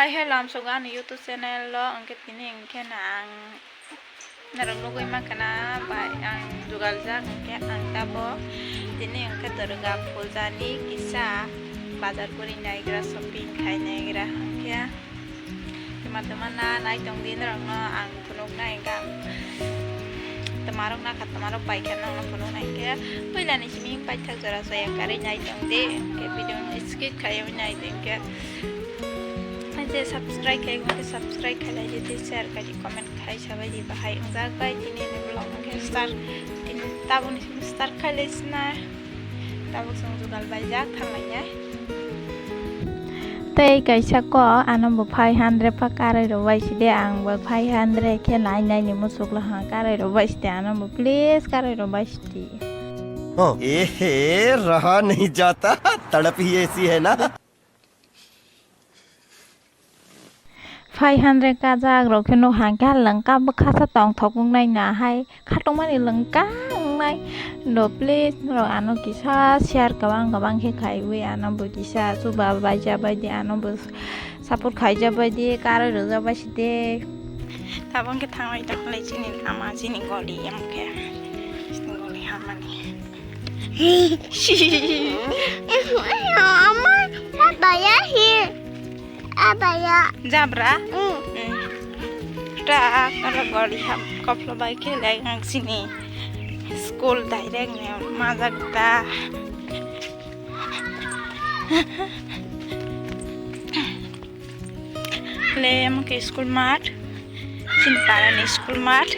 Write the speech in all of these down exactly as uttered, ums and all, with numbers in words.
Hai hello, amsuk ani YouTube channel lo, hwnkhe tini hwnkhe na ang norok nugwi mankha na bai ang jugaljak, hwnkhe ang tabo tini hwnkhe Durga puja ni kisa bazar guri naigra, shopping khai naigra, hwnkhe tuma tuma na nai tong di norok no ang phunuk nai hwnkhe ang tuma rok nakha, tuma rok bai khe norok no phunuk nai hwnkhe puila ni simi paithak jora soya karwi nai tong di, hwnkhe video no skip khaiwi nai di hwnkhe. Hai je subscribe khai hwnkhe subscribe khai lai di, tei share khai di, comment khai sabai di, bahai wngjak bai tini ni vlog hwnkhe start, tini tabuk ni simi start khai lai sina, tabuk chwng jugal baijak thang lai ya. Tei kaisa kok ano bo five hundred pha karwi rw bai side, ang bo five hundred khe nai nai ni muchuk laha karwi rw bai side, ano bo please karwi rw bai side. Oh, ए हे, रहा नहीं जाता, तड़प ही ऐसी है ना। Five hundred kajak rok khe no hangkhe ha lwngka bwkha sa tongthok wngnai na hai khatungmani lwngka wngnai. No please norok ano kisa share kwbang kwbang khe khaiwi ano bo kisa chuba baija bai di, ano bo support khaija bai di, karwi rwja bai si de. Tabuk khe thanglai thanglai chini lama chini goli em khe chini goli hamani. Ama, abaya hi. Abaya. Jabra? Mm. Mm. Ta, oro gori ham, koplo bai khe lai ang sini. School direct ne majak ta. Le, amo khe school mat. Sini para ni school mat.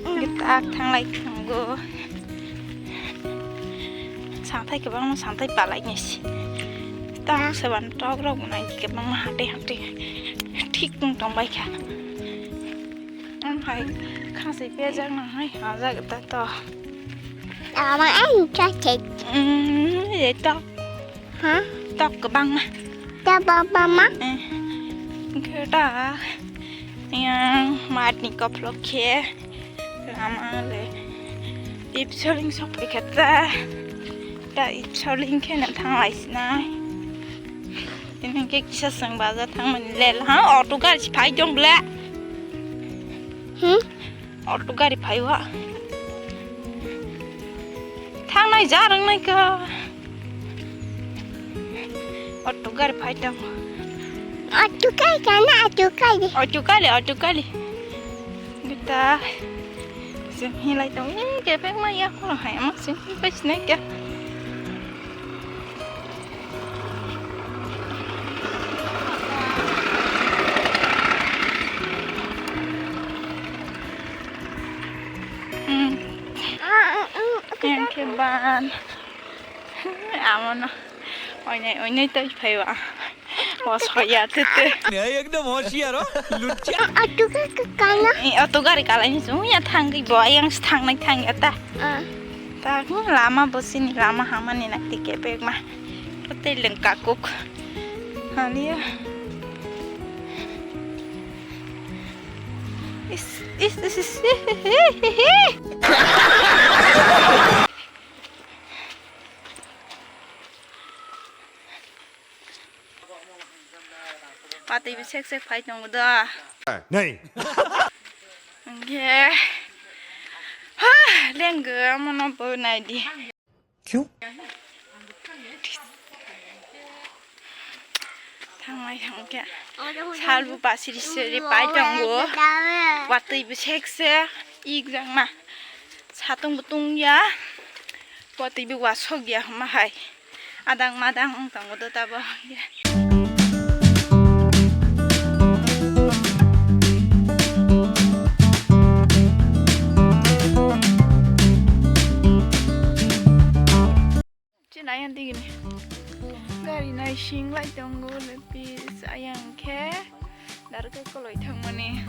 Hwnkhe tak thanglai thango. Sangthai kwbangma sangthai palai nai se. Tok se ban tok rok nai kwbangma hati hati thik wng tong bai kha. Am hai khasi pejak nang hai hajak ta to. Ama ang cha cha. Mm, ye tok. Ha? Tok kwbangma. Tok kwbangma? Eh, hwnkhe ta yang matni koplok khe lama le ipsoling sok paikha ta. Ta ipsoling khe no thanglai sinai. Tini hwnkhe kisa chwng bajar thangmani lel ha, auto gari si phai tong ble. Hmm? Auto gari phaiwa. Thangnai ja rwngnai ka. Auto gari phai tong. Auto gari kana auto gari. Auto gari, auto gari. Bita. Sing hilai tong. Eh, kepek ma ya kono hai ama sing pai sinai ka. Hmm. Yang keban. Amono. Oinai, oinai tai phaiwa. O soya tete. Ekdom hoshiyar ho, luchya. Auto ka kana? Eh, auto gari kalai ni sung ya thangwi bo, yang thangnai thang ya ta. Ah. Ta lama bo sini lama hamani na tike pek ma. Tei lengka kuk. Haliya. Is, is, is, is. Patwi bo sek sek phai tongo da. Nei. Hwnkhe. Ha, lenggo, amono bo nai di. Kyu? Thanglai thangkhe. Salbu basiri siri pai tongo. Watwi bo sekse. Ikjakma. Satung bo tungya. Watwi bo wasokya hwnma hai. Adang madang wng tongo do tabo. Chini ayang digini. Gari nai sing lai tongo le pis ayang khe. Darkhe koloi thangmani.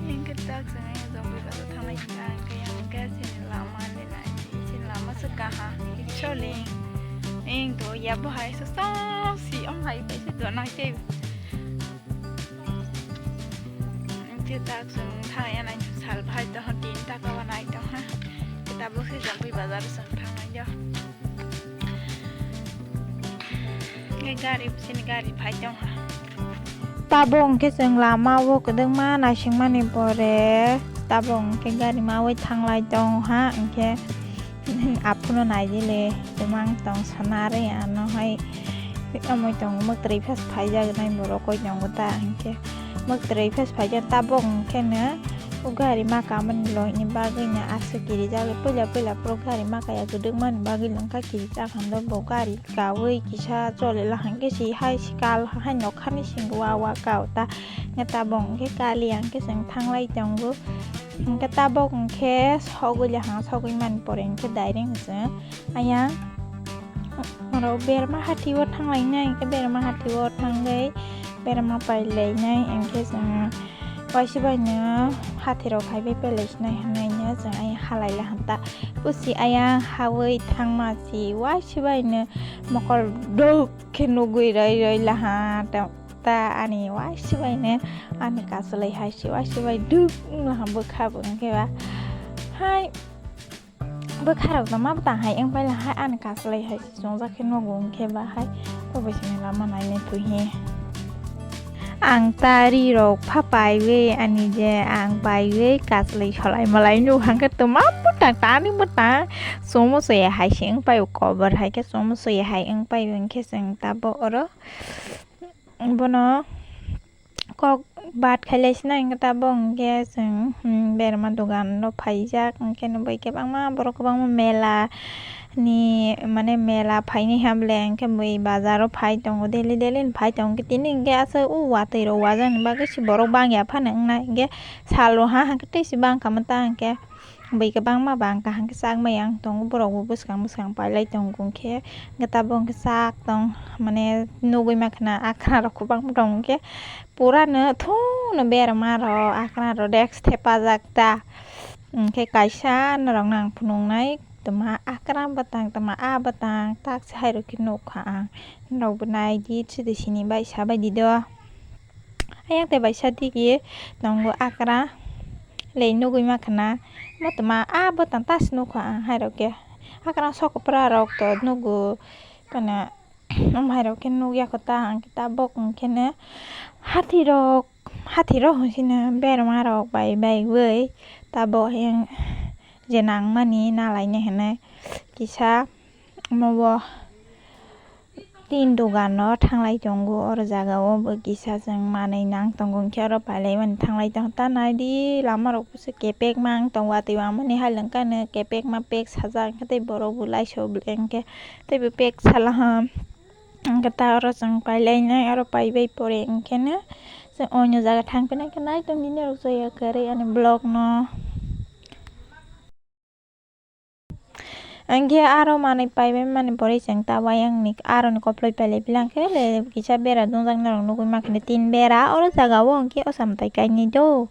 Hingkhe tak chwng ayang jongbai bazar thanglai kha, hingkhe ayang khe chini lama le nai, chini lama se kaha, soling. Ing do yabo hai so sam si om hai kaisa do nai tei. Hingkhe tak chwng thang ya nai sal phai tong tin taka wa nai tong ha. Khe tabuk se jongbai bazar chwng thanglai yo. Khe gari, sini gari phai tong ha. Tabok hwnkhe chwng lama o kwdwkma naisingmani pore, tabok hwnkhe gari mawi thanglai tong ha, hwnkhe aphuno naidi le, kwmang tong sana re ano hai, amoi tong mwktwi phas phaijak nai borok koi tongo ta, hwnkhe mwktwi phas phaijak tabok hwnkhe no o gari ma kamani loini bagwi no aswk kirijak, puila puila borok gari ma kaya kwdwkmani bagwi no wngkha kirijak, hwnkhe bo gari kawi kisa choli lahai khe si hai si kal hai nokhani singo wa wa kao ta. Hwnkhe tabok hwnkhe kali ang khe chwng thanglai tongo. Hwnkhe tabok hwnkhe sogwi lahang, sogwi mani pore hwnkhe direct chwng ayang oro berma hati o thanglai nai, hwnkhe berma hati o thangwi berma pai lai nai, hwnkhe chwng waisa bai no hati rok hai bai pelai sinai hinui no chwng ayang halai lahang ta. Pusi ayang hawi thangma si waisa bai no mokol duk khe nugwi roi roi laha ta, ta ani waisa bai no ani kasalai hai si waisa bai duk wng laha bwkha bo hwnkhe ba hai bwkha rok no ma bwtang hai wng pai laha ani kasalai hai si chwngjak khe nugo hwnkhe ba hai bo bai sini lama nainai twi hi. Ang ta ri rok pha paiwi ani je ang paiwi kaslai solai malai nuk hangkhe twma bwtang tani bwtang chomo soya hai se wng pai o kobar hai khe chomo soya hai wng pai o hwnkhe chwng tabok oro bono kok bat khailai sinai hwnkhe tabok hwnkhe chwng, hmm, berma dogan rok phaijak hwnkhe no bai kwbangma borok kwbangma mela ni mane mela phaini hamle hwnkhe bui bazar o phai tongo daily daily ni phai tongo tini hwnkhe aswk o watwi rok wajakni bagwi se borok bangya phano wngnai hwnkhe salo ha hwnkhe tei se bangkha mwta hwnkhe bui kwbangma bangkha hwnkhe chakmai ang tongo borok bo bwskang bwskang pailai tongo hwnkhe hwnkhe tabuk hwnkhe chak tong mane nugui mankha na akhra rok kwbangma tongo hwnkhe pura no thung no berma rok akhra rok desk thepajak ta hwnkhe kaisa norok no ang phunuknai. Tama akra bwtang, tama a bwtang, tak se hai rok khe nukha ang. Norok bo nai di, sidi sini bai sa bai di do. Ayang tei bai sa digi tongo akra le nugui mankha na. Mo tama a bwtang tas nukha ang hai rok khe. Akra sokopra rok to nugo. Kana Omo hai rok khe nukya kho ta, ang khe tabok hwnkhe no hathi rok, hathi rok hwnsino berma rok bai bai wi tabok yang je nangmani nalaina hinwi kisa omo bo tin dogan o thanglai tongo. Oro jaga o bo kisa chwng manwi nang tongo, hwnkhe oro pailai mani thanglai tong ta nai di lama rok. Kepek ma wng tongo, watwi wngmani hai lwng kha no kepek ma pek sajak, hwnkhe tei borok bo laisok hwnkhe tei bo pek sala ha. Hwnkhe ta oro chwng pailainai, oro paibai pore hwnkhe no chwng oino jaga thang phinai khe nai tong di norok joya kwrwi ani vlog no. Hwnkhe aro manwi paibai mani pore chwng ta wayang ni aro ni koploi pailai pila hwnkhe le kisa bera dungjak norok nugui mankha tin bera oro jaga o hwnkhe o samtai kainwi do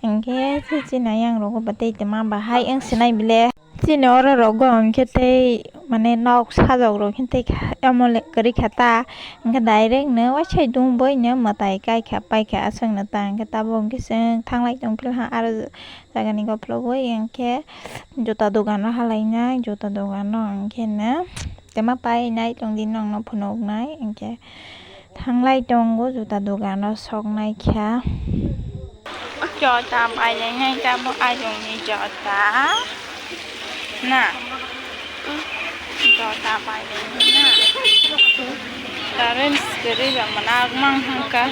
hwnkhe chini ayang rogo bo tei tongma bahai wng sinai bile chini oro rogo hwnkhe tei mane nok sajok rok hwnkhe tei omo le kwrwi kha ta hwnkhe direct no waisai dungbai no mwtai kai kha pai kha aswk no ta hwnkhe tabuk hwnkhe chwng thanglai tong phila ha aro. Jagani ukulukgo hwnkhe juta dogano halainai, juta dogano hwnkhe no tama painai tongdi nokno phunuknai hwnkhe thanglai tongo juta dogano soknai kha. Jota pailainai tabuk ajongni jota na, jota pailainai na, current kwrwi ba mwnakmang hwnkha.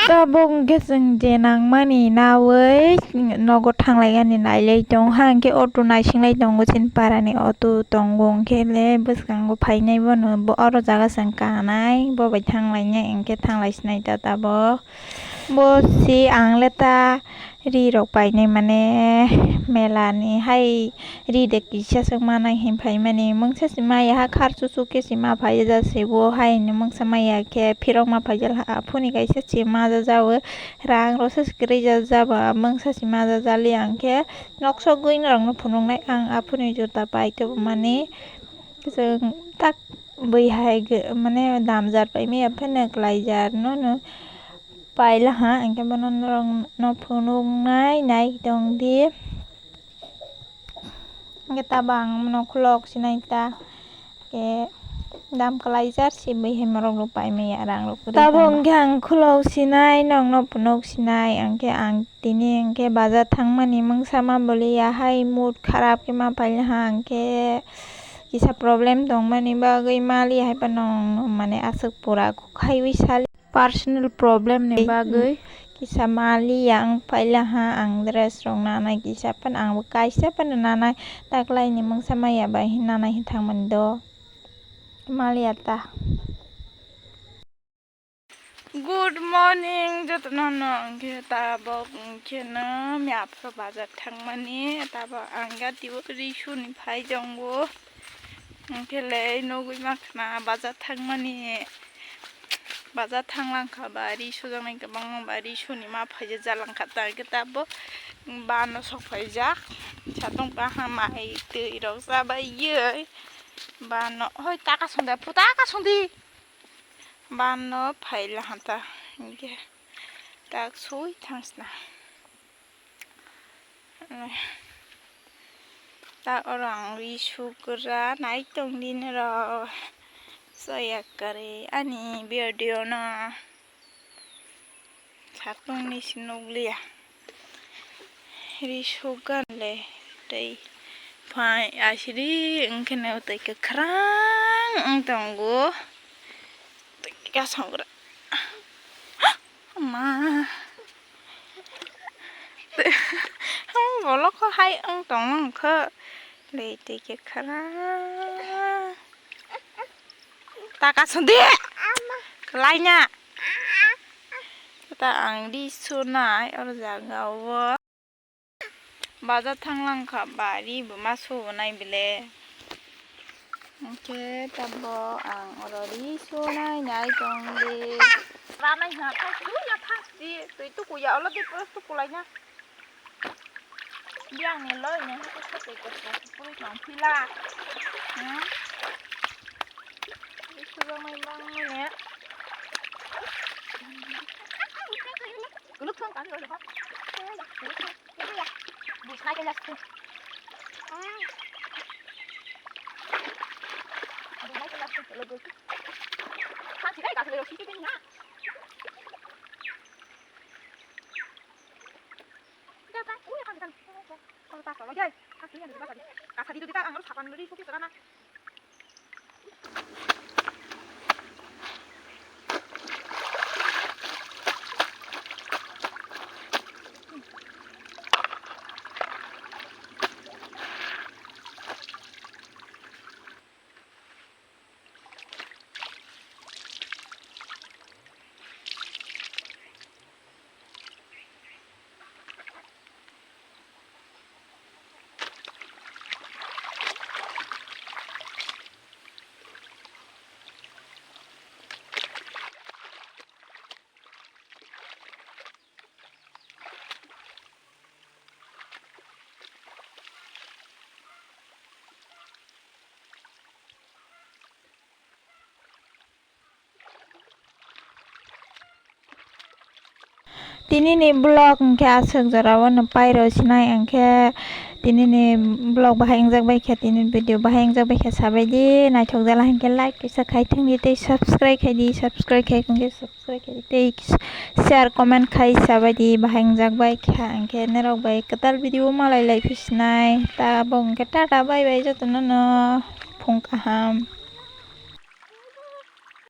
Tabuk hwnkhe chwng je nangmani naui nogo thanglai ani nailai tong ha, hwnkhe auto naisinglai tongo chini parani auto tongo, hwnkhe le bwskango phainai bono oro jaga chwng kanai bo bai thanglainai, hwnkhe thanglai sinai ta tabuk. Bo si ang le ta ri rok painai mane mela ni hai ri de kisa swk manai hin phaimani mungsa si maya ha khar chuchuk khe si ma phai ja se bo hai ni mungsa maya khe phirok ma phai ja ha phuni kaisa si ma ja ja o rang rok se kwrwi ja ja ba mungsa si ma ja ja li ang khe nok sogwi norok no phunuk nai ang aphuru ni juta pai tongmani. Chwng tak bui hai mane damjar pai maya phano kwlaijar no no paila ha, hwnkhe bono norok no phunuknai nai tong di. Hwnkhe tabo ang bono khulok sinai ta. Khe dam kwlai jar si bui hai morok rok pai maya rang rok kwrwi tamo tongma. Hwnkhe ang khulok sinai, nokno phunuk sinai, hwnkhe ang tini hwnkhe bazar thangmani mungsa ma boli ya hai mood kharap khe ma paila ha, hwnkhe kisa problem tongmani bagwi mali hai phano mane aswk pura khaiwi sali. Personal problem ni bagwi kisa mali ya ang paila ha, ang dress rok nanai kisa phano, ang bo kaisa phano nanai, taklaini mungsa maya bai nanai thangmani do mali ya ta. Good morning jotono no, hwnkhe tabok hwnkhe no miyaphoro bazar thangmani, tabok ang gati o risuni phai jongo. Hwnkhe le nugwi mankha na bazar thangmani, bazar thanglang kha ba ri sujaknai kwbangma ba ri suni ma phaijak jalangkha ta, hwnkhe tabok bano sok phaijak satung kaham mai twi rok chabai yoi bano hoi taka songdi phu taka songdi bano phaila hanta hwnkhe tak sui thangsna. Ta oro ang ri sugra nai tongdi norok soya kwrwi ani video no satungni si nukliya ri sugani le tei phai asiri wngkheno tei kwkhwrang wng tongo tei kasogra. Ma. Bolok kho hai wng tong wng kho. Lei tei khe khara. Ta kasu di. Khlai na. Ta ang di sunai or jaga o. Bazar thanglang kha ba ri bo ma subo nai bile. Hwnkhe tabok ang oro ri sunai nai tong di. Ranai ha thang su ya thang di twi tuku ya olo de pura tuku lai na. Biyang ni loi ni ha thang twi tuku puri thang phila. Hmm. Ri sujak nai bang ni. Kuluk thang kami olo ha. Kuluk thang. Tini ni vlog hwnkhe aswk jora o no pairo sinai, hwnkhe tini ni vlog bahai wngjak bai kha, tini ni video bahai wngjak bai kha, sabai di naithok jala hwnkhe like kisa khai thung di tei subscribe khai di, subscribe khai hwnkhe subscribe khai di tei share comment khai sabai di bahai wngjak bai kha, hwnkhe norok bai kwtal video malai lai phi sinai ta bo hwnkhe tata bye bye jotono no phung kaham.